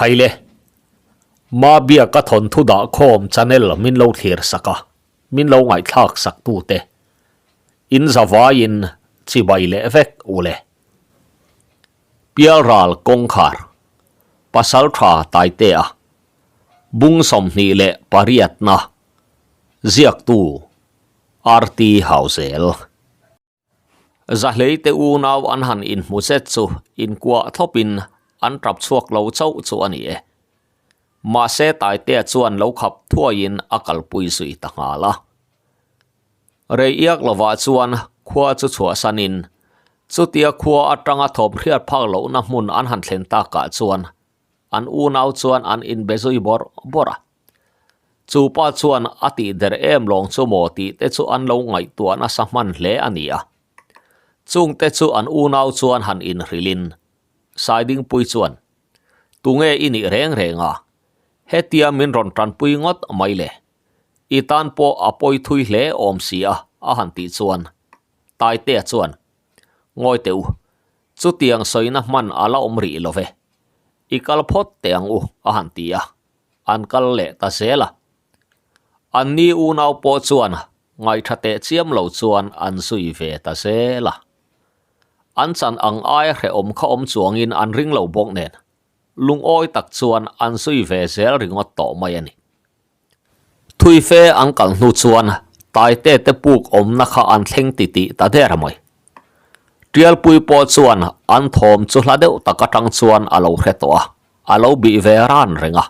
Khaile, Mabiaka thawnthu dahkhawm channel min lo thlir sak a, min lo ngaihthlak sak tute in zavaiin chibai leh vek u le. Pialral kawngkhar, Pasaltha Taitea, Bung 28na, Ziaktu, RT Hauzel. Zahleite unau an han inhmu zet chu inkuah thlawpin an tap chhuak lo chauh chu a ni e. Mahse Taitea chuan lo khap thuaiin a kalpui zui ta nghal a. Rei iak lovah chuan khua chu chhuahsanin chutia khua atanga thawm hriat phak lohna hmun an han thlen takah chuan an unau chuan an inbe zui bawrh bawrh a. Chu pa chuan a tih der em lawng chu maw tih te chu an lo ngaihtuah nasa hman hle a ni a. Chung te chu an unau chuan han inhrilhin Saidingpui chuan, Tunge i nih reng reng a? Hetia min rawn tanpui ngawt mai le. I tan pawh a pawi thui hle awm si a, a han tih chuan Taitea chuan, Ngawi teh u, chutiang sawina hman a la awm rih lo ve. I kal phawt teh ang u, a han ti a. An kal leh ta zel a. An ni unau pawh chuan ngaihṭha teh chiam lo chuan an zui ve ta zel a. An chan ang aia hrehawm kha awm chuangin an ring lo bawk nen, lungawi tak chuan an zui ve zel ringawt tawh mai a ni. Thui fe an kal hnu chuan Taite te puk awmna kha an thleng titih ta der mai. Tialpui pawh chuan an thawm chu hla deuh tak atang chuan a lo hre tawh a. A lo bih ve ran reng a.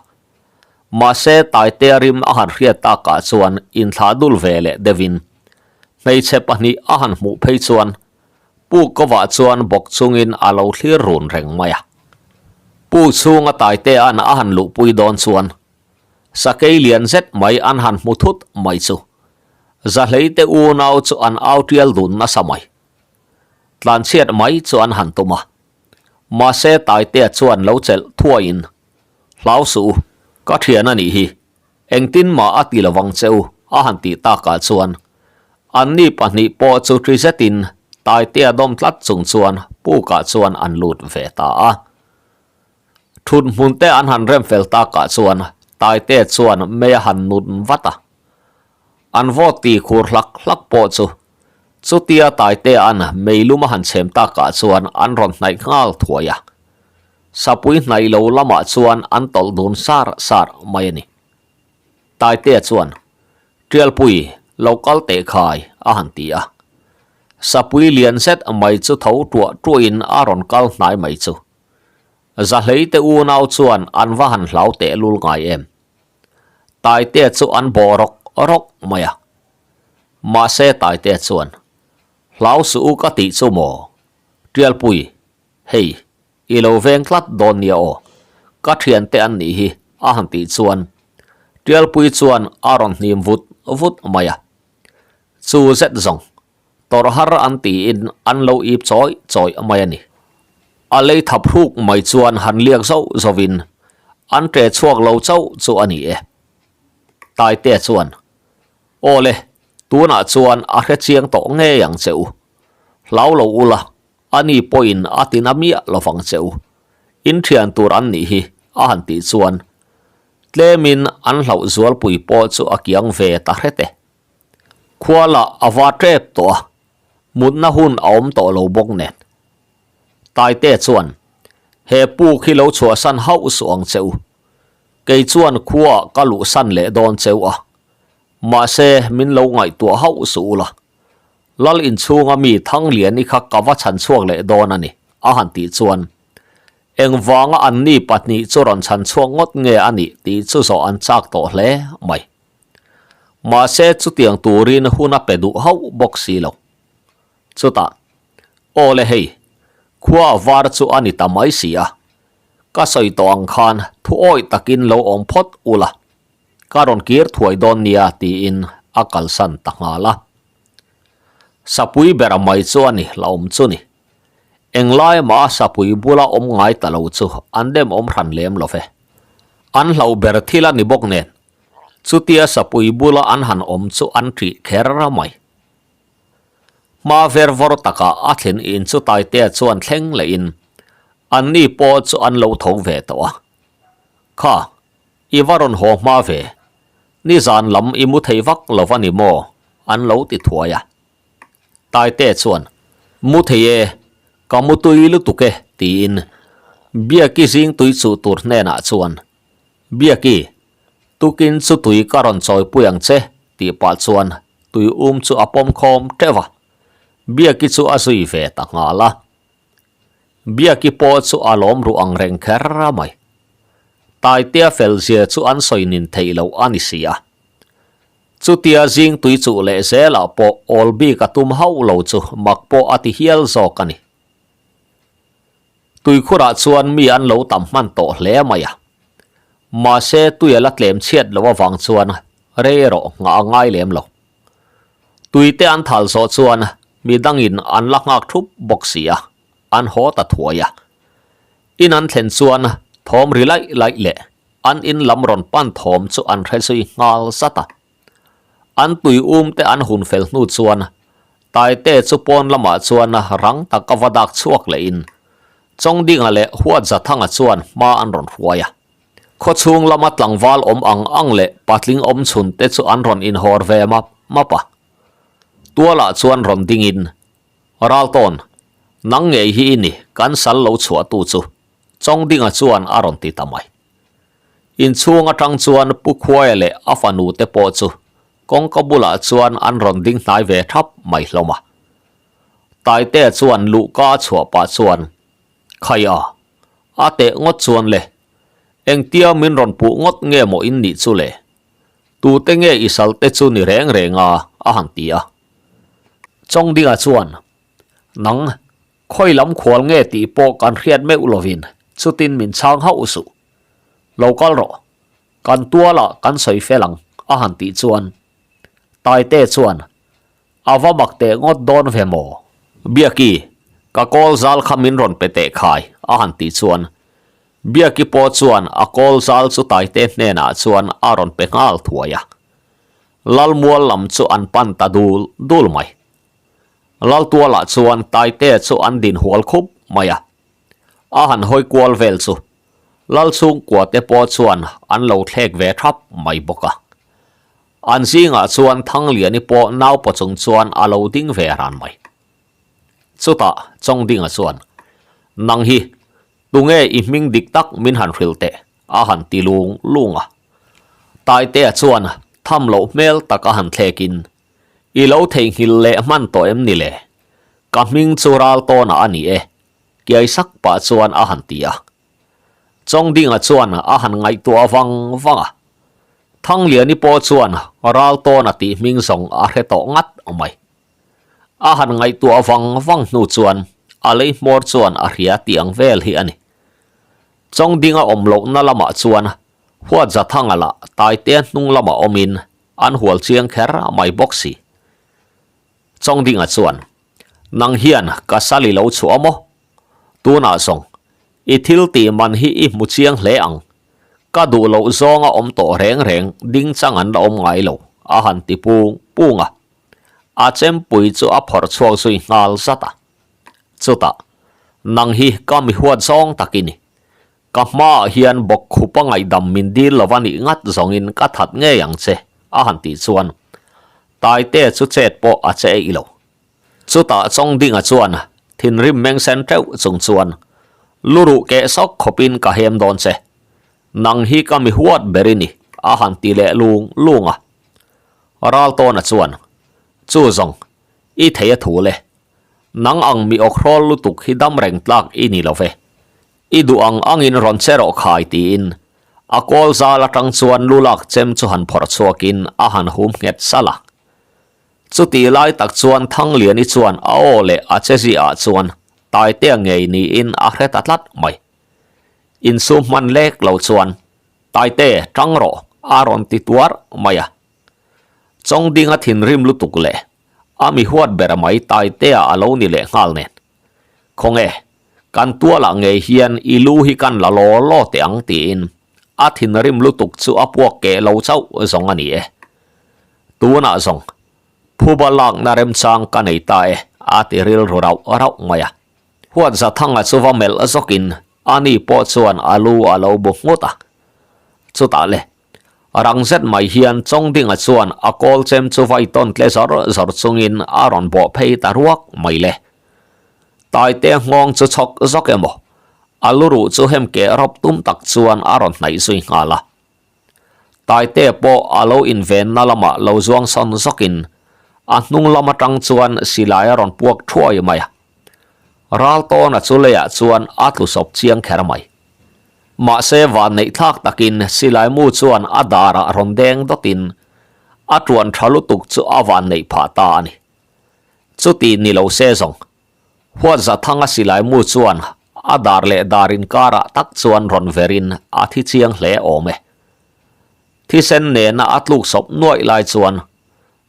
Mahse Taitea rim a han hriat takah chuan inthlah dul ve leh deuhin hmeichhe pahnih a han hmuh phei chuan puk kovah chuan bawk chungin a lo thlir run reng mai a. Puk chhunga Taitea'n a han luhpui dawn chuan sakei lian zet mai an han hmu thut mai chu Zahleite unau chu an au tial dun nasa mai. Tlanchhiat mai chu an han tum a. Mahse Taitea chuan lo chelh thuaiin, Hlau suh u, ka thian a nih hi, engtin mah a ti lovang che u, a han tih takah chuan anni pahnih pawh chu ṭi zetin Taitea dawm tlat chung chuan pukah chuan an lut ve ta a. Ṭhut hmunte an han rem fel takah chuan Taitea chuan mei a han nun vat a. An vawt ti khur hlak hlak pawh chu Chutia Taitea'n meilum a han chhem takah chuan an rawn hnaih nghal thuai a. Sapui hnaih lo lamah chuan an tawlh dun sar sar mai a ni. Taitea chuan, Tialpui, lo kal teh khai, a han ti a. Sapui lian zet mai chu tho tuah tuahin a rawn kal hnai mai chu. Zahleite unau chuan an va han hlau tehlul ngai em. Taitea chu an bawh rawk rawk mai a. Mahse Taitea chuan, Hlau suh u ka tih chu maw? Tialpui, hei, i lo veng tlat dawn nia aw. Ka thiante an nih hi, a han tih chuan Tialpui chuan a rawn hnim vut vut mai a. Chu zet zawng, tawrh har an tiin an lo ip chawi chawi mai a ni. A lei thap hruk mai chuan han liak zauh zauhin an ṭe chhuak lo chauh chu a ni e. Taitea chuan, Aw le, tunah chuan a hre chiang tawh ngei ang che u. Hlau lo ula, ani pawhin a tina miah lovang che u. In thian tur an nih hi, a han tih chuan tlemin an hlauh zualpui pawh chu a kiang ve ta hret e. Khua lah a va tep tawh a, mutna hun a awm tawh lo bawk nen. Taite chuan, He puk hi lo chhuahsan hauh suh ang che u. Kei chuan khuaah ka luhsan leh dawn cheu a, mahse min lo ngaihtuah hauh suh ula. Lal inchhunga mi Thangliani kha ka va chhan chhuak leh dawn a ni, a han tih chuan engvanga anni pahnih chu rawn chhan chhuak ngawt nge a nih tih chu zawh an chak tawh hle mai. Mahse chutiang turin hun a pe duh hauh bawk si lo. Chutah, Aw le hei, khua a var chu a ni ta mai si a, Ka sawi tawh ang khan thu awih takin lo awm phawt ula, ka rawn kir thuai dawn nia tiin a kalsan ta nghal a. Sapui bera mai chu a ni la awm chu ni. Englai mah a sapui bula awm ngai ta lo chu an dem awm hran lem lo ve. An hlauh ber thil a ni bawk nen, chutia sapui bula an han awm chu an ṭih kher mai. Hma ver vawr takah a thlen in chu Taitea chuan thleng lehin anni pawh chu an lo tho ve tawh a. Kha, i va rawn haw hma ve. Nizan lam i mu thei vak lo va ni maw? an lo ti thuai a. Taite chuan, Mu thei e, ka mu tui lutuk e, tiin Biaki zing tui chuh tur hnenah chuan, Biaki, tukin chu tui ka rawn chawipui ang che, tih pah chuan tui um chu a pawm khawm teuh a. Biaki chu a zui ve ta nghal a. Biaki pawh chu a lawm ruh ang reng kher a mai. Taitea fel zia chu an sawi nin theih loh a ni si a. Chutia zing tui chuh leh zelah pawh awl bik a tum hauh lo chu mak pawh a ti hial zawk a ni. Tuikhurah chuan mi an lo tam hman tawh hle mai a. Mahse tui a la tlem chhiat loh avang chuan rei erawh nghah a ngai lem lo. Tui te an thal zawh chuan mi dangin an la nghak thup bawk si a, an haw ta thuai a. In an thlen chuan thawm ri laih laih leh an in lam rawn pan thawm chu an hre zui nghal zat a. An tui um te an hun fel hnu chuan Taite chu pawn lamah chuan rang tak a va dak chhuak lehin Chawngdinga leh Huatzathanga chuan hma an rawn hruai a. Khawchhung lama tlangval awm ang ang leh patling awm chhun te chu an rawn inhawr ve map map a. Tualah chuan rawn dingin, Raltawn, nang ngei hi i ni, kan sal lo chhuahtu chu, Chawngdinga chuan a rawn ti ta mai. Inchhung atang chuan Pu Khuaia leh a fanu te pawh chu kawngka bulah chuan an rawn ding hnai ve thap mai hlawm a. Taitea chuan luhka a chhuah pah chuan, Khaia, a teh ngawt chuan le, engtia min rawn puh ngawt nge maw in nih chu le? Tute nge i sal te chu ni reng reng a? a han ti a. Chawngdinga chuan, Nang, khawi lam khual nge tih pawh kan hriat meuh lovin chutin min chhang hauh suh. Lo kal rawh, kan tualah kan sawi fel ang, a han tih chuan Taite chuan, A va mak teh ngawt dawn ve maw? Biaki, ka kawl zal kha min rawn pe teh khai, a han tih chuan Biaki pawh chuan a kawl zal chu Taite hnenah chuan a rawn pe nghal thuai a. Lalmual lam chu an pan ta dul dul mai. Laltualah chuan Taite chu an din hual khup mai a. A han hawi kual vel chu Lalchhungkua te pawh chuan an lo thlek ve thap mai bawk a. An zingah chuan Thangliani pawh naupa chung chuan a lo ding ve ran mai. Chutah Chawngdinga chuan, Nang hi, tunge i hming dik tak min han hrilh teh? a han ti lung lung a. Taitea chuan tham loh hmel tak a han thlekin, I lo theihnghilh leh hman tawh em ni le? Ka hming chu Raltawna a ni e, kiai sak pah chuan a han ti a. Chawngdinga chuan a han ngaihtuah vang vang a. Thangliani pawh chuan Raltawna tih hming zawng a hre tawh ngat mai. A han ngaihtuah vang vang hnu chuan a lei hmawr chuan a hria tih ang vel hi a ni. Chawngdinga awm lohna lamah chuan Huatzathanga lah Taitea hnung lamah awmin an hual chiang kher mai bawk si. Chawngdinga chuan, Nang hian ka sal i lo chhuah maw? Tunah zawng, i thil tih man hi i hmu chiang hle ang. Ka duh loh zawnga awm tawh reng reng ding chang an la awm ngai lo, a han ti pung pung a. A chempui chu a phawrh chhuak zui nghal zat a. Chutah, Nang hi ka mi huat zawng tak i ni. Ka hmaah hian bawk khupa ngaihdam min dil lo va nih ngat zawngin ka that ngei ang che, a han tih chuan Taite chu chet pawh a che eih lo. Chutah Chawngdinga chuan thinrim meng sen teuh chung chuan, Luruh keh sawk khawpin ka hem dawn che. Nang hi ka mi huat ber i ni, a han ti leh lung lung a. Raltawna chuan, Chu zawng, i thei a thu le. Nang ang mi awkhrawl lutuk hi dam reng tlak i ni lo ve. I duh ang angin rawn che rawh khai tiin a kawl zal atang chuan lu lak chem chu han phawrh chhuakin a han hum nghet salh a. Chutih lai tak chuan Thangliani chuan a aw leh a che ziah chuan Taitea ngei niin a hre ta tlat mai. Insum hman lek lo chuan, Taite, tang rawh, a rawn ti tuar mai a. Chawngdinga thinrim lutuk leh a mi huat ber mai Taitea a lo ni leh nghal nen. Khawnge, kan tualah ngei hian i lu hi kan la law law teh ang tiin a thinrim lutuk chu a puak keh lo chauh zawng a ni e. Tunah zawng, phuba lakna remchang ka nei ta e a ti rilru rauh rauh mai a. Huatzathanga chu va melh zawkin ani pawh chuan a lu a lo bu nghut a. Chutah le, rang zet mai hian Chawngdinga chuan a kawl chem chu vai tawn tle zawr zawr chungin a rawn bawh phei ta ruak mai le. Taite nghawng chu chhawk zawk emaw, a lu ruh chu hem keh rawp tum tak chuan a rawn hnaih zui nghal a. Taite pawh a lo invenna lamah lo zuang sawn zawkin a hnung lam atang chuan silai a rawn puak thuai mai a. Raltawna chu leiah chuan a tlu sawp chiang kher mai. Mahse vanneih thlak takin silai mu chuan a darah rawn deng dawtin a tuan tha lutuk chu a vanneih phah ta a ni. Chuti ni lo se zawng Huatza thanga silai mu chuan a dar leh dar inkarah tak chuan rawn verin a thi chiang hle awm e. Thisen nena a tluk sawp nuaih lai chuan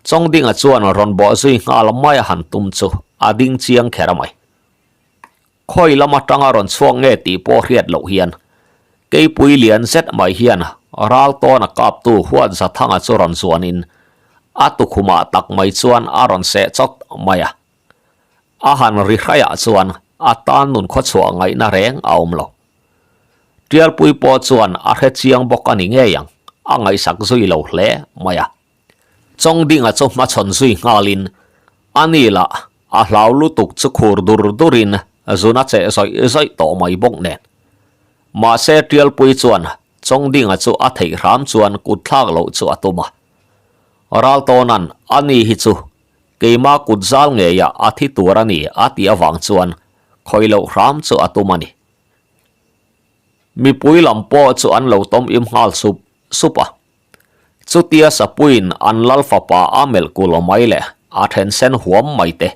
Chawngdinga chuan rawn bawh zui nghal mai a han tum chu a ding chiang kher mai. Khawi lam atanga rawn chhuak nge tih pawh hriat loh hian keipui lian zet mai hian ral tawn a kaptu Huatza thanga chu rawn zuanin a tukhumah tak mai chuan a rawn seh chawt mai a. A han ri hraiah chuan a tan nun khawchhuah ngaihna reng a awm lo. Tialpui pawh chuan a hre chiang bawk a ni ngei ang, a ngaihsak zui lo hle mai a. Chawngdinga chu hmachhawn zui nghalin a ni lah a hlau lutuk chu khur dur durin zun a cheh zawih zawih tawh mai bawk nen. Mahse Tialpui chuan Chawngdinga chu a theih hram chuan kut thlak loh chu a tum a. Raltawna'n a ni hi chu Keima kut zal ngeiah a thi tur a ni a tih avang chuan khawi loh hram chu a tum a ni. Mipui lam pawh chu an lo tawm im nghal sup sup a. Chutia Sapuiin an lal fapa a melh kul mai leh a then sen huam mai te,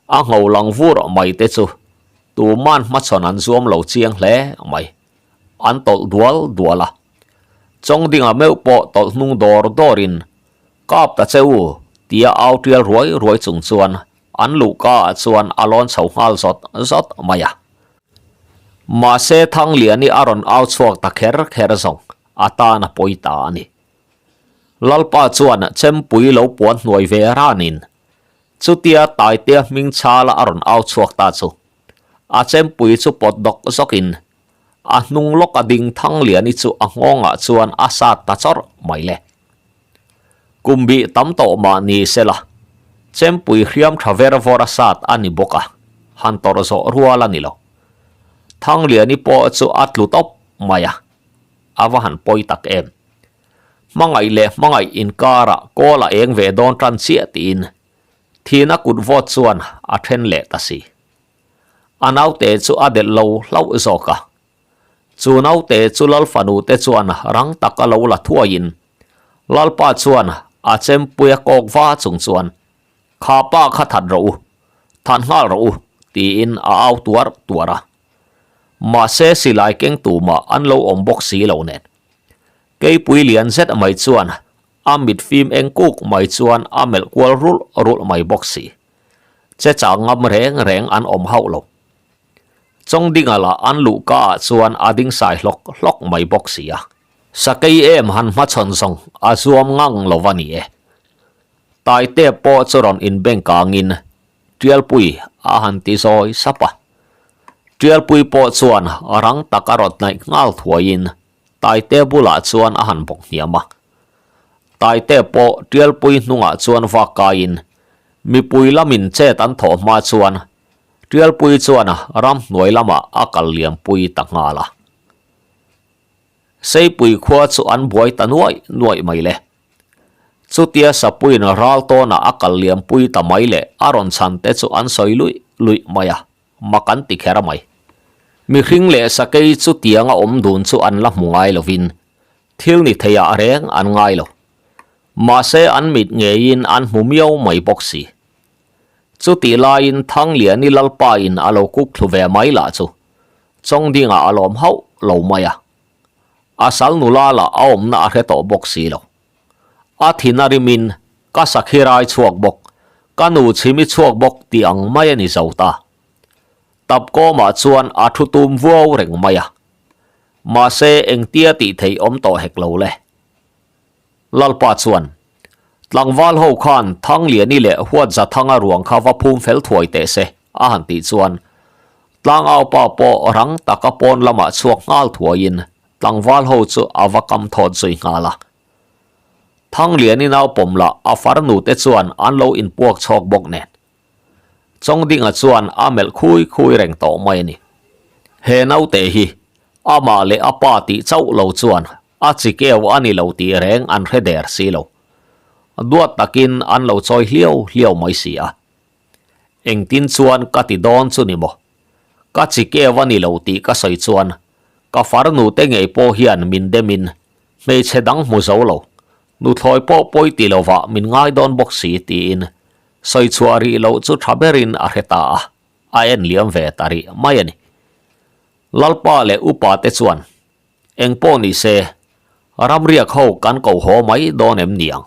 a ngho lang vur mai te chu tuman hmachhawn an zuam lo chiang hle mai. An tawlh dual dual a. Chawngdinga meuh pawh tawlh hnung dawr dawrin Kap ta che u, tia au tial ruai ruai chung chuan an luhka ah chuan a lawn chho nghal zawt zawt mai a. Mahse Thangliani a rawn au chhuak ta kher kher zawng a tan a pawi ta a ni. Lalpa chuan chempui lo puan hnuai ve ranin chutia Taitea hming chhala a rawn au chhuak ta chu a chempui chu pawt dawk zawkin a hnung lawk a ding Thangliani chu a nghawngah chuan a sat ta chawrh mai le. Kum bih tam tawh mah ni se la, chempui hriam tha ver vawr a sat a ni bawk a, han tawrh zawh rual a ni lo. Thangliani pawh chu a tlu tawp mai a, a va han pawi tak em. Hmangaih leh hmangaih inkarah kawl a eng ve dawn tan chiah tiin thina kut vawt chuan a then leh ta si. A naute chu a delh lo hlauh zawk a. Chu naute chu Lal fanu te chuan rang tak a lo la thuaiin Lalpa chuan a chempui a kawk va chung chuan, Kha pa kha that rawh u, that nghal rawh u, tiin a au tuar tuar a. Mahse silai keng tumah an lo awm bawk si lo nen. Keipui lian zet mai chuan a mit fim eng kuk mai chuan a melh kual rulh rulh mai bawk si. Che chang ngam reng reng an awm hauh lo. Chawngdinga lah an luhka ah chuan a ding sai hlawk hlawk mai bawk si a. Sakei em han hmachhawn zawng a zuam ngang lo va ni e. Taite pawh chu rawn inbeng kangin Tialpui a han ti zawi sap a. Tialpui pawh chuan rang tak a rawn hnaih nghal thuaiin Taite bulah chuan a han bawk hniam a. Taite pawh Tialpui hnungah chuan vak kaiin mipui lamin chet an thawh hma chuan Tialpui chuan ramhnuai lamah a kal liampui ta nghal a. Seipui khua chu an buai ta nuaih nuaih mai le. Chutia Sapuiin ral tawnah a kal liampui ta mai leh a rawn chhan te chu an sawi luih luih mai a, mak an ti kher mai. Mihring leh sakei chutianga awm dun chu an la hmu ngai lovin thil ni theiah reng an ngai lo. Mahse an mit ngeiin an hmu miau mai bawk si. Chutih laiin Thangliani Lalpa in a lo kuk thlu ve mai lah chu Chawngdingah a lawm hauh lo mai a. A sal nula lah a awmna a hre tawh bawk si lo. A thin a rimin ka sakhi rai chhuak bawk, ka nu chhimi chhuak bawk tih ang mai a ni zo ta. Tapkawmah chuan a thu tum vuau reng mai a. Mahse engtia tih theih awm tawh hek lo le. Lalpa chuan, Tlangval ho khan Thangliani leh Huatzathanga ruang kha va phum fel thuai teh se, a han tih chuan Tlangaupa pawh rang taka pawn lamah chhuak nghal thuaiin. tlangval ho chu a va kam thawt zui nghal a. Thangliani nau pawm lah a farnu te chuan an lo inpuak chhawk bawk nen. Chawngdinga chuan a melh khui khui reng tawh mai a ni. He naute hi amah leh a pa tih chauh lo chuan a chi keu a ni lo tih reng an hre der si lo. Duat takin an lo chawi hliau hliau mai si a. Engtin chuan ka ti dawn chu ni maw? Ka chi keu a ni lo tih ka sawi chuan ka farnu te ngei pawh hian min demin hmeichhe dang hmu zo lo, nuthlawi pawh pawi ti lovah min ngai dawn bawk si tiin sawi chhuah rih loh chu tha berin a hre ta a, a en liam ve ta rih mai a ni. Lalpa leh upa te chuan Eng pawh ni se, ramriak ho kan ko haw mai dawn em niang?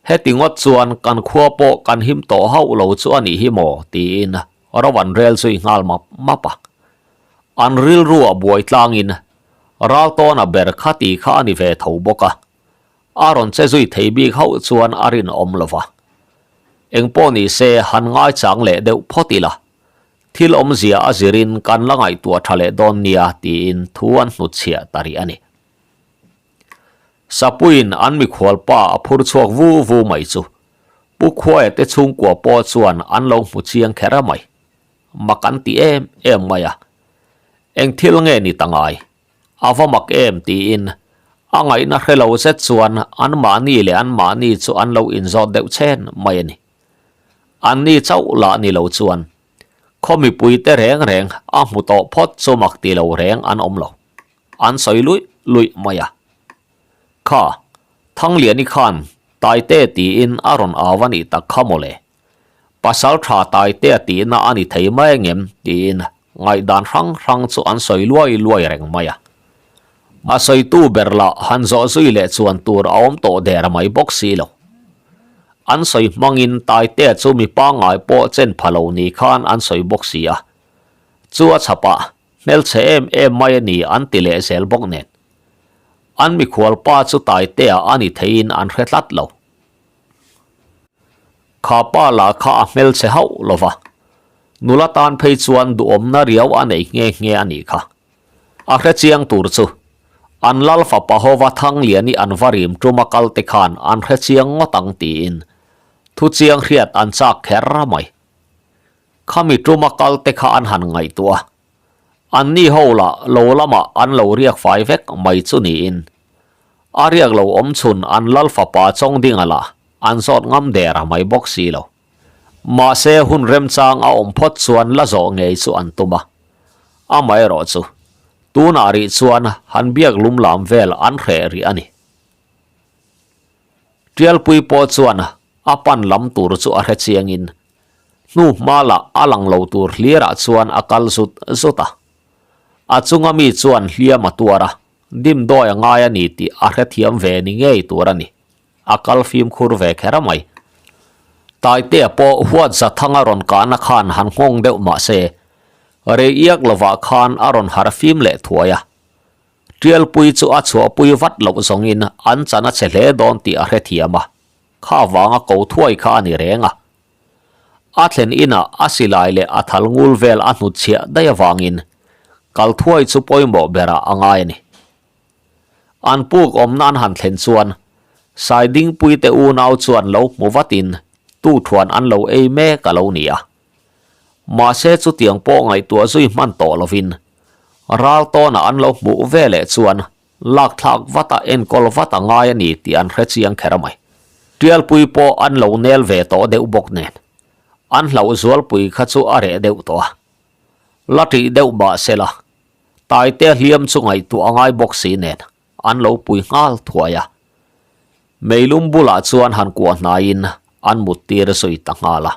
Heti ngawt chuan kan khua pawh kan him tawh hauh lo chu a nih hi maw? tiin ro an rel zui nghal map map a. An rilru a buai tlangin Raltawna ber kha ti kha a ni ve tho bawk a, a rawn che zui thei bik hauh chuan a rinawm lo va. Eng pawh ni se han ngaichang leh deuh phawt ila, Thil awmzia a zirin kan la ngaihtuah tha leh dawn nia tiin thu an hnutchhiah ta rih a ni. Sapuiin an mikhual pa a phur chhuak vu vu mai chu Pu Khuaia te chhungkua pawh chuan an lo hmu chiang kher a mai. Mak an ti em em mai a. Eng thil nge ni ta ngai? A va mak em tiin a ngaihna hre lo zet chuan anmahni leh anmahni chu an lo inzawt deuh chhen mai a ni. An ni chauh lah ni lo chuan khaw mipui te reng reng a hmu tawh phawt chu mak ti lo reng an awm lo. An sawi luih luih mai a. Kha, Thangliani khan Taite tiin a rawn au a nih tak kha mawle. Pasal tha Taitea tihna a ni thei mai angem tiin ngaihdan hrang hrang chu an sawi luai luai reng mai a. A sawitu ber lah han zawh zui leh chuan tur a awm tawh der mai bawk si lo. An sawi hmangin Taitea chu mi pangngai pawh chen pha lo ni khan an sawi bawk si a. Chu a chhapah hmelchhe em em mai a ni an ti leh zel bawk nen. An mikhual pa chu Taitea a ni theiin an hre tlat lo. Kha pa lah kha a hmelchhe hauh lo va, nula tan phei chuan duhawmna riau a nei nghe nghe a nih kha. A hre chiang tur chu an lal fapa hova Thangliani an va rim ṭuma kal te khan an hre chiang ngawt ang tiin thu chiang hriat an chak kher mai. Khami ṭuma kal te kha an han ngaihtuah a, anni ho lah lo lamah an lo riak fai vek mai chu niin a riak lo awm chhun an lal fapa Chawngdinga lah an zawt ngam der mai bawk si lo. Mahse hun remchang a awm phawt chuan la zawh ngei chu an tum a. Amaherawh chu, tunah rih chuan han biak lum lam vel an hreh rih a ni. Tialpui pawh chuan a pan lam tur chu a hre chiangin hnu hma lah a lang lo tur hlirah chuan a kal zut zut a. A chunga mi chuan hliam a tuar a, dimdawi a ngai a ni tih a hrethiam ve ni ngei tur a ni. A kal fimkhur ve kher mai. Taitea pawh huat za thanga rawn kahna khan han nghawng deuh mah se, rei iak lovah khan a rawn har fim leh thuai a. Tialpui chu a chhuahpui vat loh zawngin an chan a che hle dawn tih a hrethiam a, kha vanga ko thuai kha a ni reng a. A thlen inah a silai leh a thal ngul vel a hnutchhiah daih avangin kal thuai chu pawimawh berah a ngai a ni. An puk awm nan han thlen chuan Saidingpuite unau chuan lo hmu vatin tuthuan an lo ei mek a lo ni a. Mahse chutiang pawh ngaihtuah zui hman tawh lovin ral tawnah an lo hmuh ve leh chuan lakthlak vata enkawl vat a ngai a ni tih an hre chiang kher mai. Tialpui pawh an lo nel ve tawh deuh bawk nen an hlauh zualpui kha chu a reh deuh tawh a. La ṭih deuh mah sela Taite hliam chu ngaihtuah a ngai bawk si nen an lo pui nghal thuai a. Meilum bulah chuan han kuah hnaiin an mut tir zui ta nghal a.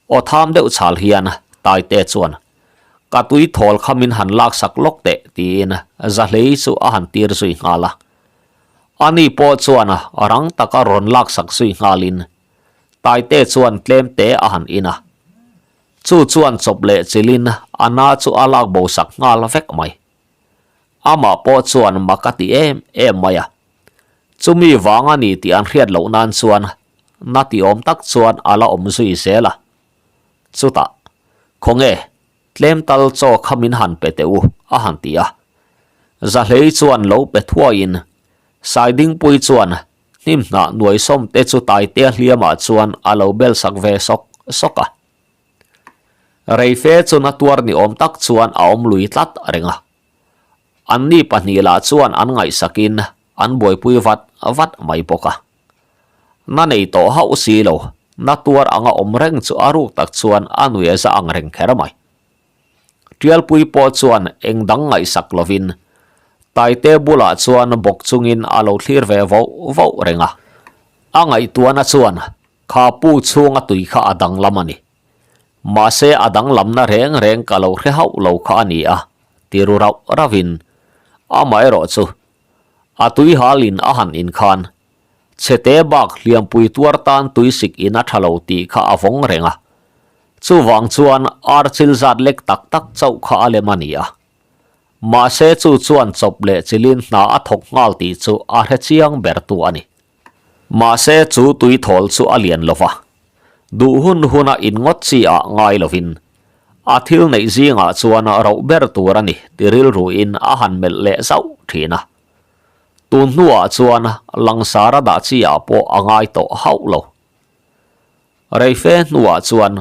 Aw tham deuh chhal hian Taite chuan, Ka tui thawl kha min han laksak lawk teh tiin Zahlei chu a han tir zui nghal a. Ani pawh chuan rang taka rawn laksak zui nghalin Taite chuan tlem te a han in a. Chu chuan chawp leh chilhin a na chu a lak bo sak nghal vek mai. Amah pawh chuan mak a ti em em mai a. Chumi vang a ni tih an hriat loh nan chuan na ti awm tak chuan a la awm zui zel a. Chutah, Khawnge, tlem tal chaw kha min han pe teh u, a han ti a. Zahlei chuan lo pe thuaiin Saidingpuii chuan hnim hnah nuai sawm te chu Taitea hliamah chuan a lo bel sak ve sawk sawk a. Reife chu na tuar ni awm tak chuan a awm lui tlat reng a. Anni pahnih lah chuan an ngaihsakin an buaipui vat vat mai bawk a. Na nei tawh hauh si lo, na tuar anga awm reng chu a ruk tak chuan a nuih za ang reng kher mai. Tialpui pawh chuan eng dang ngaihsak lovin Taite bulah chuan bawk chungin a lo thlir ve voh voh reng a. A ngaihtuahna chuan kha pu chhunga tui kha a danglam a ni. Mahse a danglamna reng reng ka lo hre hauh lo kha a ni a, ti ru rauh rauhin amaherawh chu a tui halin a han inkhan Chhete bak hliampui tuar tan tuisik in a tha lo tih kha a vawng reng a. Chuvang chuan ar chil zat lek tak tak chauh kha a lem a ni a. Mahse chu chuan chawp leh chilin hna a thawk nghal tih chu a hre chiang ber tu a ni. Mahse chu tui thawl chu a lian lo va. Duh hun huna in ngawt chi ah ngai lovin a thil neih zingah chuan roh ber tur a ni ti rilruin a han melh leh zauh thin a. Tun hnuah chuan langsar a dah chi ah pawh a ngai tawh hauh lo. Reife hnuah chuan,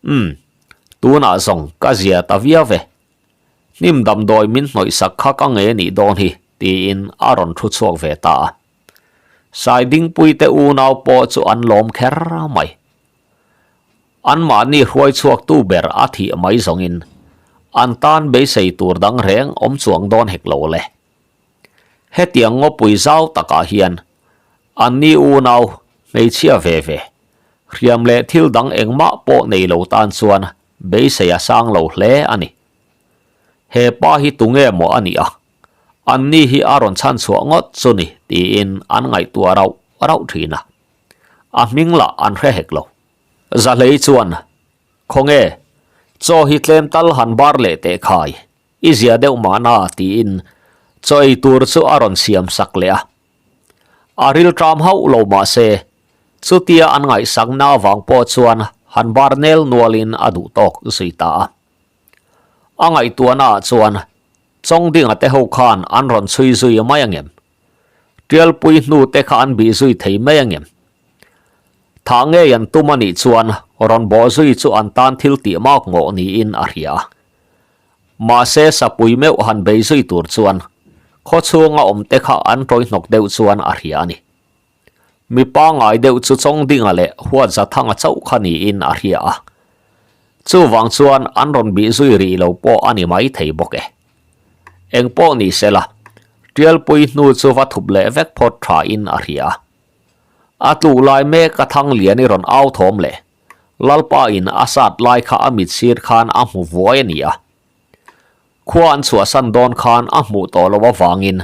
Umm, tunah zawng ka zia ta viau ve. Hnim damdawi min hnawih sak kha ka nge nih dawn hi, tiin a rawn thu chhuak ve ta a. Saidingpuite unau pawh chu an lawm kher mai. Anmahni hruai chhuaktu ber a thih mai zawngin an tan beisei tur dang reng awm chuang dawn hek lo le. Hetiang ngawpui zau takah hian anni unau hmeichhia ve ve, hriam leh thil dang engmah pawh nei lo tan chuan beisei a sang lo hle a ni. He pa hi tunge maw a nih a? Anni hi a rawn chhanchhuah ngawt chu ni tiin an ngaihtuah rauh rauh thin a. A hming lah an hre hek lo. Zahlei chuan, Khawnge, chaw hi tlem tal han bar leh teh khai, i zia deuh mahna tiin chaw ei tur chu a rawn siam sak leh a. A rilṭam hauh lo mah se, chutia an ngaihsakna avang pawh chuan han bar nel nualin a duh tawk zui ta a. A ngaihtuahnaah chuan Chawngdinga te ho khan an rawn chhui zui mai angem? Tialpui hnu te kha an bih zui thei mai angem? Thah ngei an tum a nih chuan rawn bawh zui chu an tan thil tih mak ngawh niin a hria a. Mahse sapui meuh han bei zui tur chuan khaw chhunga awm te kha an tawi hnawk deuh chuan a hria a ni. Mi pangngai deuh chu Chawngdinga leh Huatzathanga chauh kha niin a hria a. Chuvang chuan an rawn bih zui rih lo pawh a ni mai thei bawk e. Eng pawh ni sela, Tialpui hnu chu va thup leh vek phawt tha in a hria. A tluh lai mek a thang lian i rawn au thawm leh Lalpa in a sat lai kha a mit sir khan a hmu vuai a ni a. Khua an chhuahsan dawn khan a hmuh tawh loh avangin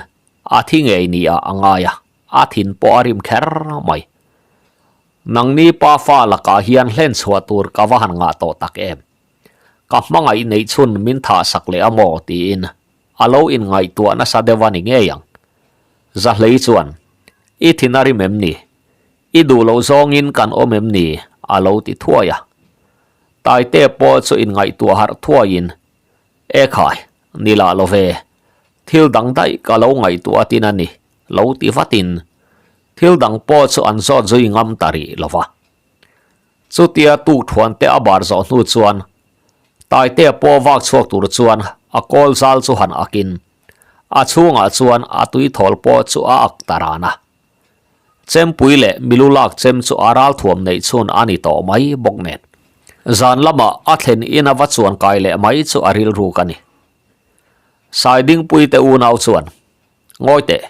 a thi ngei ni ah a ngai a, a thin pawh a rim kher mai. Nangni pa fa lakah hian hlen chhuah tur ka va han ngah tawh tak em. Ka hmangaih neih chhun min thah sak leh a maw tiin a lo inngaihtuah nasa deuh a ni ngei ang. Zahlei chuan, I thin a rim em ni? I duh loh zawngin kan awm em ni? a lo ti thuai a. Taite pawh chu inngaihtuah harh thuaiin, E khai, ni lah lo ve. Thil dang daih ka lo ngaihtuah atin a ni, lo ti vatin thil dang pawh chu an zawt zui ngam ta rih lo va. Chutia tukthuan te a bar zawh hnu chuan Taitea pawh vak chhuak tur chuan a kawl zal chu han akin a chhungah chuan a tui thawl pawh chu a ak ta ran a. Chempui leh milu lak chem chu a ralthuam neih chhun a ni tawh mai bawk nen. Zan lamah a thlen in a va chuan kai leh mai chu a rilruk a ni. Saidingpui te unau chuan Ngawi teh,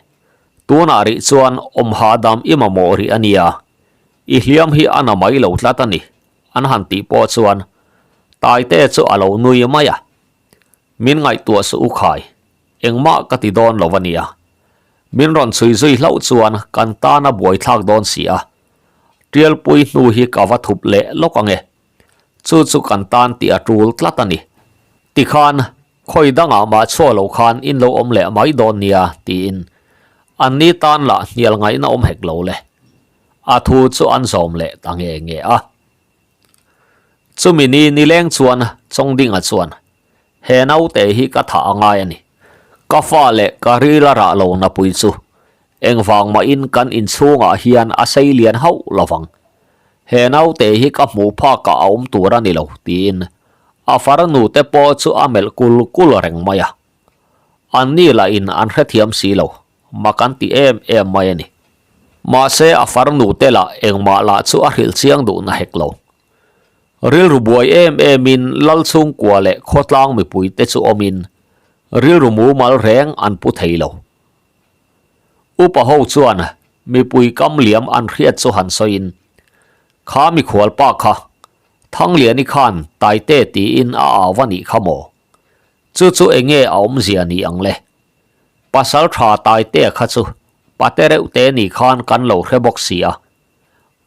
tunah rih chuan awm hahdam i mamawh rih a nia, i hliam hi a na mai lo tlat a ni, an han tih pawh chuan Taite chu a lo nui mai a. Min ngaihtuah suh u khai, engmah ka ti dawn lo a nia. Min rawn chhui zui hlauh chuan kan tan a buaithlak dawn si a, Tialpui hnu hi ka va thup leh lawk ang e. Chu chu kan tan tih a tul tlat a ni. Tikhan Khawi dangah mah chhuah loh khan in lo awm leh mai dawn nia tiin an ni tan lah hnial ngaihna awm hek lo le. A thu chu an zawm leh ta nge nge a. Chumi ni nileng chuan Chawngdinga chuan, He naute hi ka thah a ngai a ni. Ka fa leh ka ril a rah lo napui chu engvang mahin kan inchhungah hian a sei lian hauh lovang. He naute hi ka hmuh phakah a awm tur a ni lo, tiin a farnu te pawh chu a melh kul kul reng mai a. Anni lahin an hrethiam si lo, mak an ti em em mai a ni. Mahse a farnu te lah engmah lah chu a hrilh chiang duh na hek lo. Rilru buai em emin lal chhungkua leh khawtlang mipuite chu awmin rilru mumal reng an pu thei lo. Upa ho chuan mipui kam liam an hriat chu han sawiin, Kha mikhual pa kha, Thangliani khan Taite tiin a au a nih kha maw? Chu chu enge a awmzia ni ang le? Pasal tha Taitea kha chu pate reuh te ni khan kan lo hre bawk si a,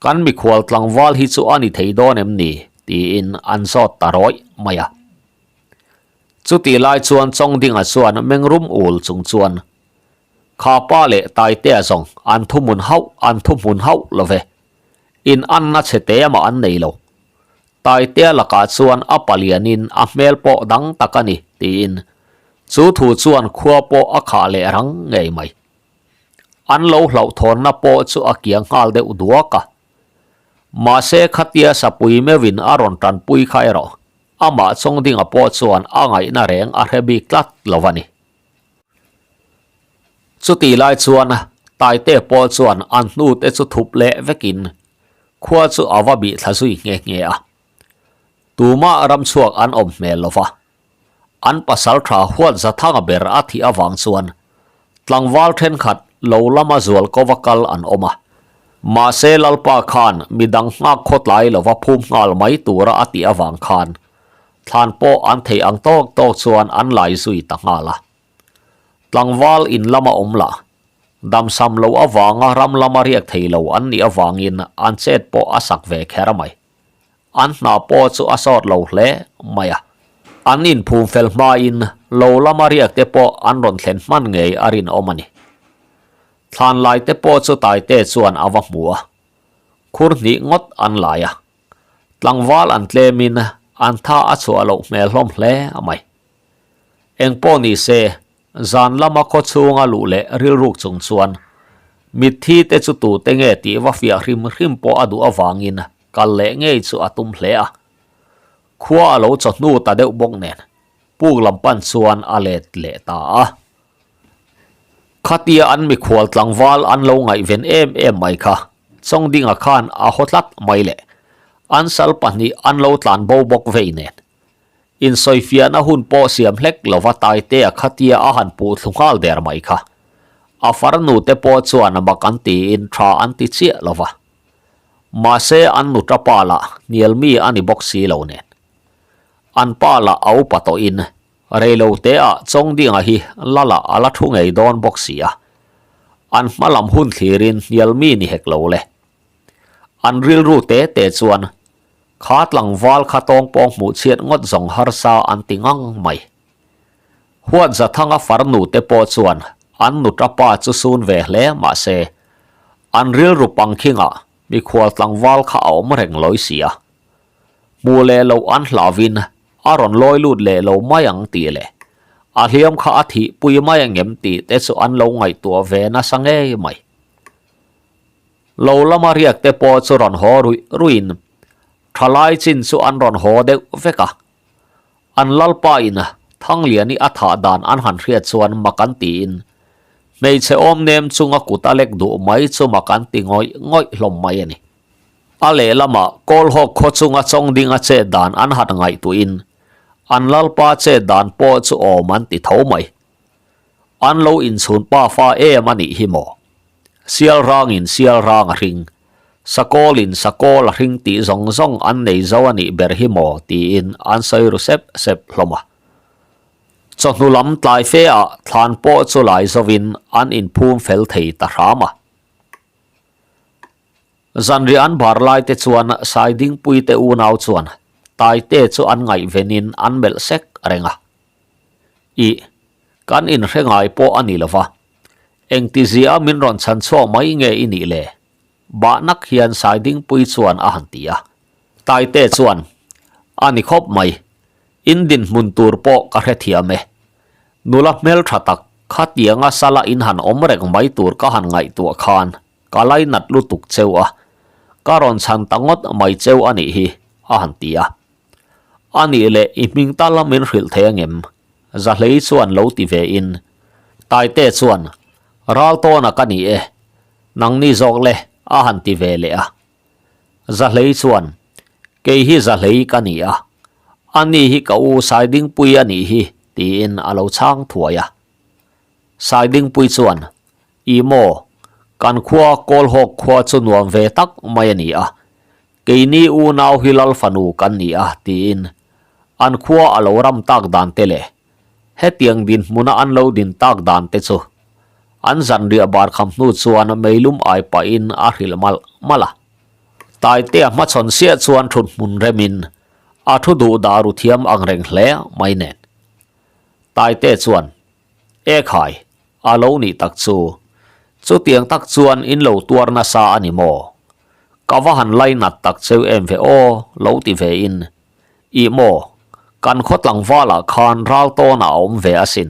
Kan mikhual tlangval hi chu a ni thei dawn em ni? tiin an zawt ta rawih mai a. Chutih lai chuan Chawngdinga chuan mengrum ul chung chuan, Kha pa leh Taitea zawng an thuhmun hauh an thuhmun hauh lo ve. In anna chhe te mah an nei lo. Taitea lakah chuan a palianin a hmel pawh dang tak a ni, tiin chu thu chuan khua pawh a khah leh rang ngei mai. An lo hlauhthawnna pawh chu a kiang nghal deuh duak a. Mahse khatia sapui meuhin a rawn tanpui kha erawh amah Chawngdinga pawh chuan a ngaihna reng a hre bik tlat lo a ni. Chutih lai chuan Taite pawh chuan an hnute chu thup leh vekin khua chu a va bih thla zui nghe nghe a. Tumah ramchhuak an awm hmel lo va. An pasal tha huat za thanga ber a thih avang chuan tlangval thenkhat lo lama zual kova kal an awm a. Mahse Lalpa khan midang nghak khawtlai lova phum nghal mai tura a tih avang khan thlan pawh an theih ang tawk tawk chuan an lai zui ta nghal a. Tlangval in lama awm lah damsam lo avanga ram lama riak thei lo an nih avangin an chet pawh a sak ve kher mai. An hna pawh chu a sawt lo hle mai a. An inphum fel hmain lo lama riak te pawh an rawn thlen hman ngei a rinawm a ni. Thlan lai te pawh chu Taite chuan a va hmu a. Khur hnih ngawt an lai a. Tlangval an tlemin an tha a chhuah loh hmel hlawm hle mai. Engpawh ni se, zan lama khaw chhunga luh leh rilruk chung chuan mitthi te chu tute nge tih va fiah hrim hrim pawh a duh avangin kal leh ngei chu a tum hle a. Khua a lo chawhnu ta deuh bawk nen puk lam pan chuan a let leh ta a. Khatia an mikhual tlangval an lo ngaihven em em mai kha Chawngdinga khan a haw tlat mai leh an sal pahnih an lo tlan bo bawk vei nen Insawifiahna hun pawh siam hlek lova Taitea khatia a han puh thlu nghal der mai kha. A farnu te pawh chuan mak an tiin tha an ti chiah lova. Mahse an nuta pa lah hnial mi a ni bawk si lo nen. An pa lah a upa tawhin reilo teah Chawngdinga hi Lala a la thu ngei dawn bawk si a. An hma lam hun thlirin hnial mi ni hek lo le. An rilru te te chuan Kha tlangval kha tawngpawng hmuh chhiat ngawt zawng harsa an ti ngang mai. Huat Zathanga farnu te pawh chuan an nuta pa chu sun ve hle mahse, an rilru pangkhingah mikhual tlangval kha a awm reng lawi si a. Hmuh leh loh an hlauhin a rawn lawi lut leh lo mai ang tih leh a hliam kha a thih pui mai angem tih te chu an lo ngaihtuah ve nasa ngei mai. Lo lama riak te pawh chu rawn haw ruih ruihin thalai chin chu an rawn haw deuh vek a. An lalpa in Thangliani a thah dan an han hriat chuan mak an tiin hmeichhe awm nem chunga kut a lek duh mai chu mak an ti ngawih ngawih hlawm mai a ni. A lehlamah Kawlhawk khaw chunga Chawngdinga chet dan an han ngaihtuahin an lalpa chet dan pawh chu awm an ti tho mai. An lo inchhun pafa em a nih hi maw? Sial rangin sial rang a hring, sakawlin sakawl a hring tih zawng zawng an nei zo a nih ber hi maw tiin an sawi ru sep sep hlawm a. Chawhnu lam tlai fe ah thlan pawh chu lai zovin an inphum fel thei ta hram a. Zanriah an bar lai te chuan Saidingpui te unau chuan Taite chu an ngaihvenin an melh sek reng a. Ih, kan inhre ngai pawh a ni lo va. Engtizia min rawn chhan chhuak mai nge i nih le? Bahnak hian Saidingpui chuan a han ti a. Taite chuan, A ni khawp mai. In dinhmun tur pawh ka hrethiam e. Nula hmeltha tak. Khatianga sala in han awm reng mai tur ka han ngaihtuah khan ka lainat lutuk cheu a, ka rawn chhan ta ngawt mai cheu a nih hi, a han ti a. A nih leh i hming tal min hrilh thei angem? Zahlei chuan lo ti ve in, Taite chuan, Ral tawna ka ni e, nangni zawk le, a han ti ve leh a. Zahlei chuan, Kei hi Zahlei ka ni a, ani hi ka u Saidingpui a nih hi, tiin a lo chhang thuai a. Saidingpui chuan, I maw, kan khua Kawlhawk khua chu nuam ve tak mai a ni a, keini unau hi Lal fanu kan ni a, tiin an khua a lo ram tak dan te leh hetiang dinhmuna an lo din tak dan te chu an zanriah bar kham hnu chuan meilum ai pahin a hrilh malh malh a. Taitea hmachhawn siah chuan thut hmun remin a thu duh dah ru thiam ang reng hle mai nen. Taitea chuan, E khai, a lo nih tak chu. Chutiang tak chuan in lo tuar nasa a ni maw? Ka va han lainat tak cheu em ve aw, lo ti ve in. Ih maw, kan khaw tlangvalah khan ral tawnah a awm ve asin.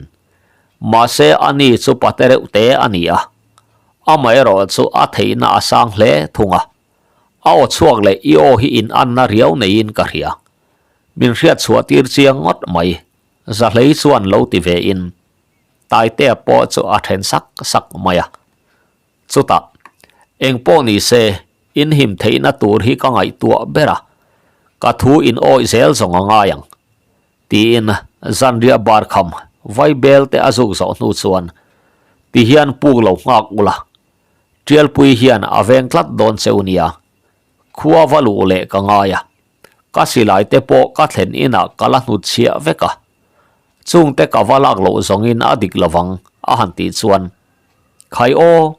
Mahse ani chu pate reuh te a ni a, amaherawh chu a theihna a sang hle thung a. A aw chhuak leh i aw hi inanna riau neiin ka hria. Min hriat chhuah tir chiang ngawt mai, Zahlei chuan lo ti ve in Taitea pawh chu a then sak sak mai a. Chutah, eng pawh ni se, in him theihna tur hi ka ngaihtuah ber a, ka thu in awih zel zawng a ngai ang, tiin zanriah bar kham vai bel te a zuk zawh hnu chuan ti hian puk lo nghak ula, Tialpui hian a veng tlat dawn cheu nia, khua va luh leh ka ngai a, ka silai te pawh ka thlen inah ka la hnutchhiah vek a, chungte ka va lak loh zawngin a dik lovang a han tih chuan Khai aw,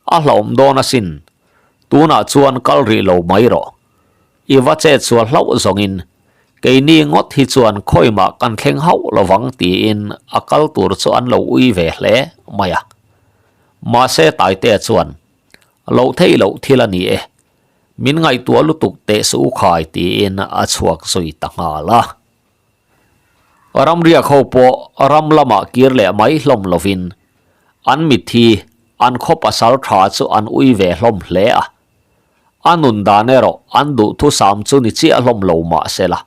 a hlauhawm dawn asin, tunah chuan kal rih lo mai rawh. I va chet sual hlauh zawngin keini ngawt hi chuan khawimah kan thleng hauh lovang tiin a kal tur chu an lo ui ve hle mai a. Mahse Taitea chuan, Loh theih loh thil a ni e, min ngaihtuah lutuk teh suh u khai tiin a chhuak zui ta nghal a. Ramriak ho pawh ram lamah kir leh mai hlawm lovin an mitthi an khaw pasal tha chu an ui ve hlawm hle a. A nun dan erawh an duhthusam chu ni chiah hlawm lo mah se la,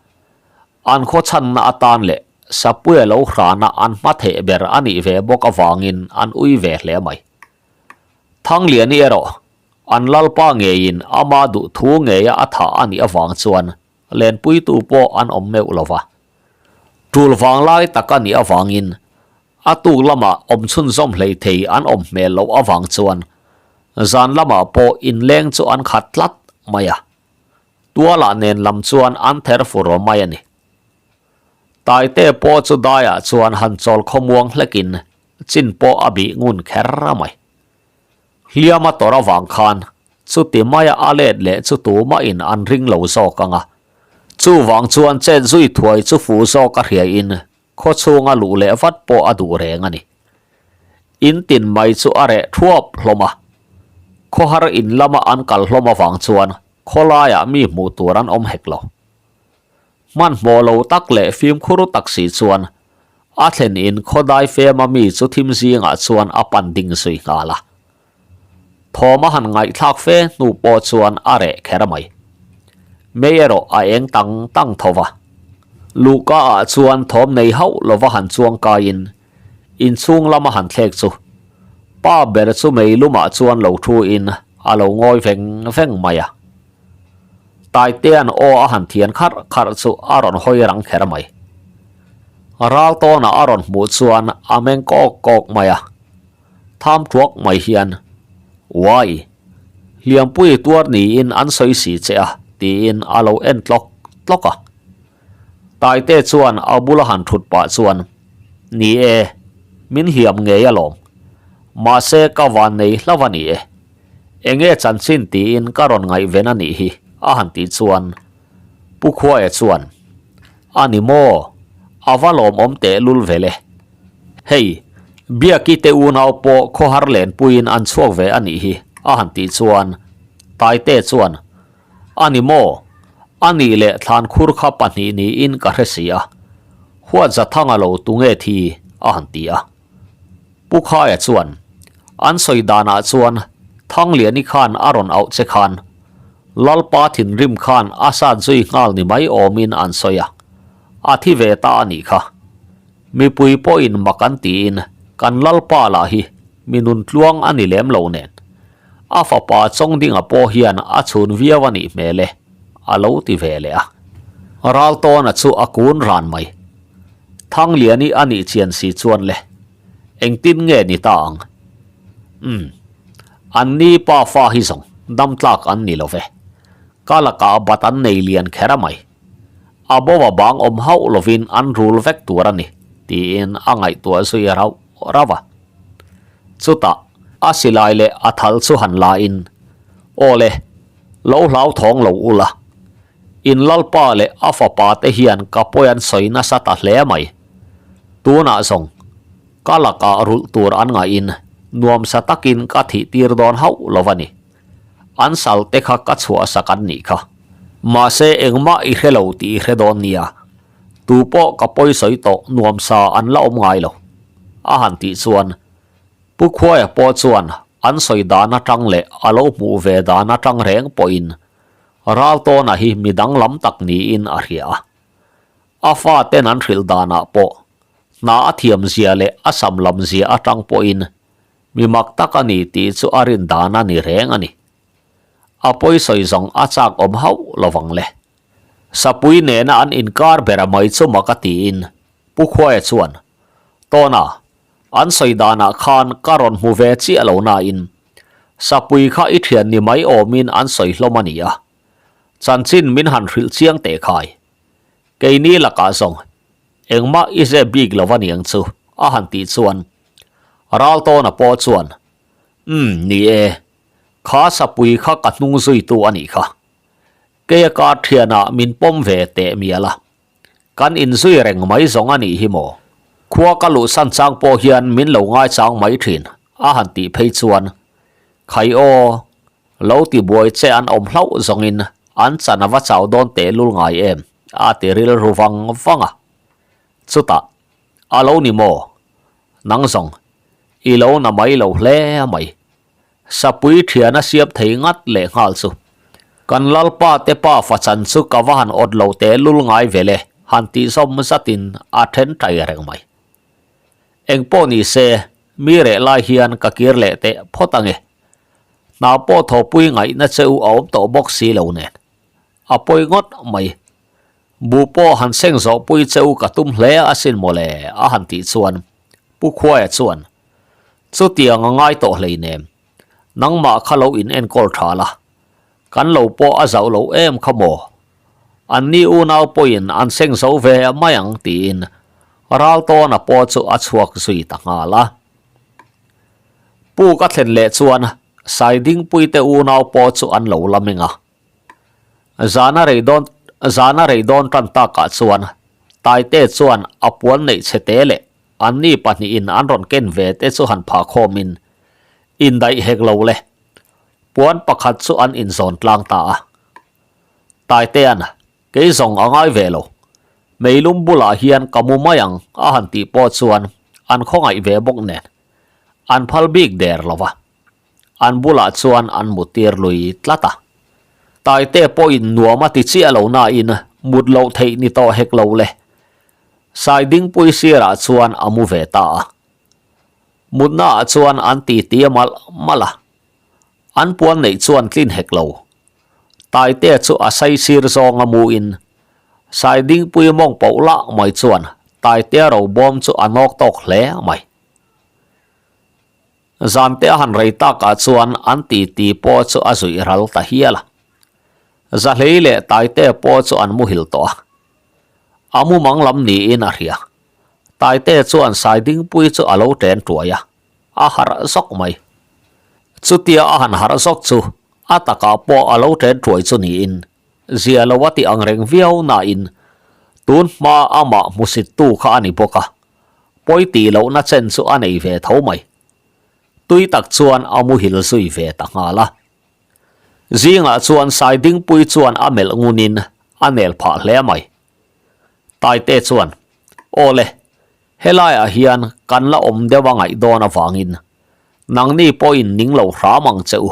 an khaw chhanna atan leh Sapuia lo hrana an hma theh ber a nih ve bawk avangin an ui ve hle mai. Thangliani erawh an lalpa ngeiin ama duhthu ngeia a thah a nih avang chuan Lenpuitu pawh an awm meuh lo va. Tul vanglai tak a nih avangin a tuk lamah awm chhunzawm hlei thei an awm hmel loh avang chuan zan lamah pawh inleng chu an khat tlat mai a. Tualah nen lam chuan an ther fur aw mai a ni. Taite pawh chu daiah chuan han chawl khawmuang hlekin chin pawh a bih ngun kher a mai. Hliam a tawrh avang khan chuti maia a let leh chu tumahin an ring lo zawk ang a. Chuvang chuan chet zui thuai chu fu zawk a hriain khaw chhunga luh leh vat pawh a duh reng a ni. In tin mai chu a reh thuap hlawm a. Khawhar in lama an kal hlawm avang chuan khawlaiah mi hmuh tur an awm hek lo. Hmanhmawh lo tak leh fimkhur tak si chuan a thlen in khawdai fema mi chu thim zingah chuan a pan ding zui nghal a. Thawm a han ngaihthlak fe hnu pawh chuan a reh kher mai. Mei erawh a eng tang tang tho va. Luhka ah chuan thawm nei hauh lova han chuang kaiin inchhung lama han thlek chu pa ber chu mei lumah chuan lo thu in a lo ngawi veng veng mai a. Taitea'n aw a han thian kharh kharh chu a rawn hawi rang kher mai. Ral tawnah a rawn hmuh chuan a meng kawk kawk mai a, tham thuak mai hian, Uai! Hliampui tuar niin an sawi si che a, tiin a lo en tlawk tlawk a. Taite chuan a bula han thut pah chuan, Ni e, min hliam ngei alawm. Mahse ka van nei hlauh a ni e. Enge chanchin tiin ka rawn ngaihven a nih hi, a han tih chuan Pu Khuaia chuan, A ni maw? A va lawmawm tehlul ve le. Hei, Biaki te unau pawh khawhar lenpuiin an chhuak ve a nih hi, a han tih chuan Taite chuan, A ni maw? A nih leh thlan khur kha pahnih niin ka hre si a, huat Zathanga lo tunge thi? a han ti a. Pu Khaia chuan, An sawi danah chuan Thangliani khan a rawn auh che khan Lalpa thinrim khan a sat zui nghal ni mai awmin an sawi a, a thi ve ta a nih kha. Mipui pawhin mak an tiin kan Lalpa lah hi mi nun tluang a ni lem lo nen. A fapa Chawngdinga pawh hian a chhun viau a nih hmel e, a lo ti ve leh a. Raltawna chu a kun ran mai. Thangliani a nih chian si chuan le, engtin nge ni ta ang? Umm, an ni pa fa hi zawng dam tlak an ni lo ve. Ka lakah bat an nei lian kher a mai. A bo a bang awm hauh lovin an rul vek tur a ni, tiin a ngaihtuah zui rauh rauh a. Chutah a silai leh a thal chu han la in, Aw le, lo hlauthawng lo ula. In Lalpa leh a fapa te hian ka pawi an sawi nasa ta hle mai. Tunah zawng, ka lakah rulh tur an ngaihin nuamsa takin ka thih tir dawn hauh lo a ni. An sal te kha ka chhuahsak an nih kha. Mahse engmah i hre lo tih i hre dawn nia. Tu pawh ka pawi sawi tawh nuamsa an la awm ngai lo. A han tih chuan Pu Khuaia pawh chuan an sawi dan atang leh a lo hmuh ve dan atang reng pawhin Raltawna hi mi danglam tak niin a hria a. A faten an hrilh danah pawh hna a thiam zia leh a sam lam zia atang pawhin mi mak tak a ni tih chu a rin dan a ni reng a ni. A pawi sawi zawng a chak awm hauh lovang le. Sapui nena an inkar ber a mai chu mak a tiin Pu Khuaia chuan, Tawna, an sawi danah khan ka rawn hmu ve chiah lo nain Sapui kha i thian ni mai awmin an sawi hlawm a ni a. Chanchin min han hrilh chiang teh khai. Keini lakah zawng engmah i zep bik lo a niang chu a han tih chuan Raltawna pawh chuan, Umm, ni e, kha Sapui kha ka hnung zuitu a nih kha. Keia kar thianah min pawm ve teh mial a. Kan inzui reng mai zawng a nih hi maw? Khua ka luhsan chang pawh hian min lo ngaichang mai thin, a han tih phei chuan, Khai aw, lo ti buai che an awm hlauh zawngin an chan a va chau dawn tehlul ngai em? a ti rilru vang vang a. Chutah, A lo ni maw? Nang zawng, i lo na mai lo hle mai. Sapui thian a siam thei ngat leh nghal chu. Kan Lalpa te pa fachan chu ka va han awt lo teh lul ngai ve le, han tih zawm zatin a then tai reng mai. Engpawh ni se, mi reh lai hian ka kir leh teh phawt ange. Hna pawh thawpui ngaihna che u a awm tawh bawk si lo nen. A pawi ngawt mai. Bu pawh han seng zawhpui che u ka tum hle asin mawle, a han tih chuan Pu Khuaia chuan, Chutiang a ngai tawh hleinem, nangmah kha lo in enkawl tha la, kan lo pawh a zauh lo em kha maw? Anni unau pawhin an seng zo ve mai ang tiin Raltawna pawh chu a chhuak zui ta nghal a. Puk a thlen leh chuan Saidingpuite unau pawh chu an lo la meng a. Zana rei dawn zana rei dawn tan takah chuan Taite chuan a puan neih chhe te leh Anni pahnihin an rawn ken ve te chu han phah khawmin indaih hek lo le. Puan pakhat chu an inzawn tlang ta a. Taitea'n, Kei zawng a ngai ve lo. Meilum bulah hian ka mu mai ang a han tih pawh chuan an khawngaih ve bawk nen an phal bik der lo va. An bulah chuan an muttir lui tlat a. Taite pawhin nuam a ti chiah lo nain mut loh theih ni tawh hek lo le. Saidingpui sirah chuan a mu ve ta a. Mutnaah chuan an titi a malh malh a. An puan neih chuan tlin hek lo. Taitea chu a sai sir zawng a mu in Saidingpui mawng poh lah mai chuan Taitea ro bawm chu a nawk tawk hle mai. Zante a han rei takah chuan an titi pawh chu a zuih ral ta hial a. Zahlei leh Taitea pawh chu an muhil tawh a. A mumang lam niin a hria. Taite chuan Saidingpui chu a lo ṭen ṭuai a, a harh zawk mai. Chutia a han harh zawk chu a takah pawh a lo ṭen ṭuai chu niin zia lo a ti ang reng viau nain tun hma amah hmusittu kha a ni bawk a, pawi tih lohna chen chu a nei ve tho mai. Tui tak chuan a muhil zui ve ta nghal a. Zingah chuan Saidingpui chuan a melh ngunin a nel phah hle mai. Taite chuan, Aw le, Helaiah hian kan la awm deuh a ngaih dawn avangin nangni pawhin ning lo hram ang che u.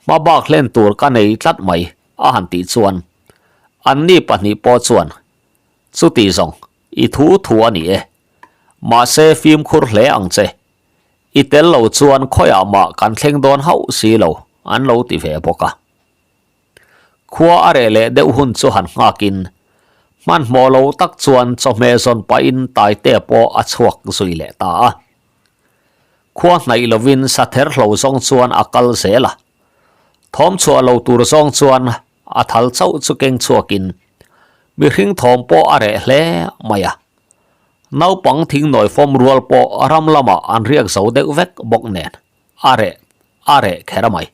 Hmabak hlen tur ka nei tlat mai a han tih chuan anni pahnih pawh chuan chuti zawng i thu thu a ni e. Mahse fimkhur hle ang che. I tel lo chuan khawiah mah kan thleng dawn hauh si lo an lo ti ve bawk a. Khua a reh leh deuh hun chu han nghakin hmanhmawh lo tak chuan chawhmeh zawn pahin Taitea pawh a chhuak zui leh ta a. Khua hnaih lovin sather hlo zawng chuan a kal zel a. Thawm chhuah lo tur zawng chuan a thal chauh chu keng chhuakin mihring thawm pawh a reh hle mai a. Naupang thingnawi fawm rual pawh ram lamah an riak zo deuh vek bawk nen a reh a reh kher mai.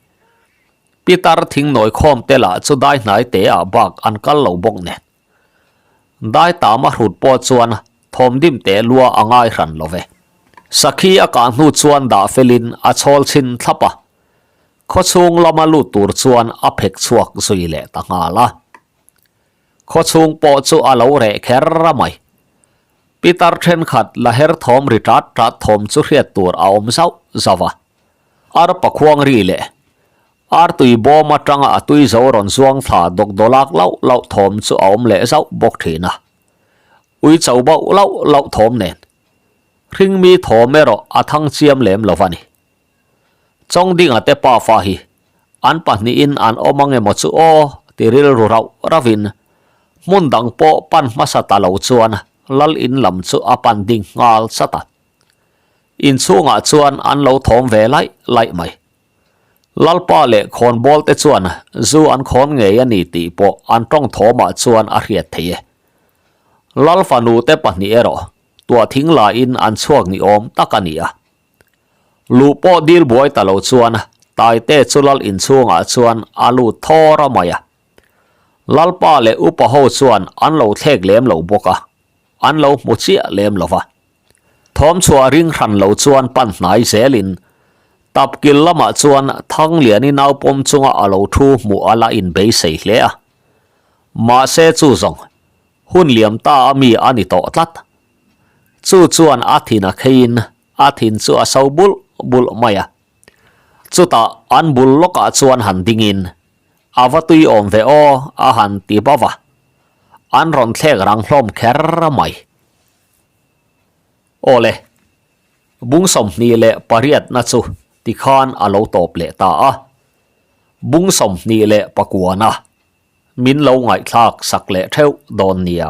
Pitar thingnawi khawm te lah chu dai hnai te ah bak an kal lo bawk nen. Dai tam a hrut pawh chuan thawm dim teh lua a ngai hran lo ve. Sakhi a kah hnu chuan dah felin a chhawl chhin thlap a, khawchhung lama lut tur chuan a phek chhuak zui leh ta nghal a. Khawchhung pawh chu a lo reh kher a mai. Pitar thenkhat la her thawm ri tat tat thawm chu hriat tur a awm zauh zauh a. Arpa khuang ri leh Artui bawm atanga a tui zo rawn zuang thla dawk dawlak lauh lauh thawm chu a awm leh zauh bawk thin a. Ui cho bauh lauh lauh thawm nen hringmi thawm erawh a thang chiam lem lo va ni. Chawngdinga te pafa hi an pahnihin an awm ang emaw chu aw ti rilru rauh rauhin hmun dang pawh pan hmasa ta lo chuan lal in lam chu a pan ding nghal chat a. Inchhungah chuan an lo thawm ve laih laih mai. Lalpa leh khawnbawl te chuan zu an khawn ngei a ni tih pawh an tawng thawmah chuan a hriat thei e. Lal fanu te pahnih erawh tuah thing lain an chhuak ni awm tak a ni a. Luh pawh dil buai ta lo chuan Taite chu lal inchhungah chuan a lut thawr a mai a. Lalpa leh upa ho chuan an lo thlek lem lo bawk a, an lo hmu chiah lem lo va. Thawm chhuah ring hran lo chuan pan hnai zelin Tapkil lamah chuan Thangliani nau pawm chunga a lo thu hmuh a la inbeisei hle a. Mahse chu zawng, hun liam ta a mi a ni tawh tlat. Chu chuan a thin a kheiin a thin chu a so bulh bulh mai a. Chutah an bul lawkah chuan han dingin a va tui awm ve aw a han ti bauh a. An rawn thlek rang hlawm kher mai. Awle, bung 28na chu tikhan a lo tawp leh ta a. Bung 29na min lo ngaihthlak sak leh theuh dawn nia.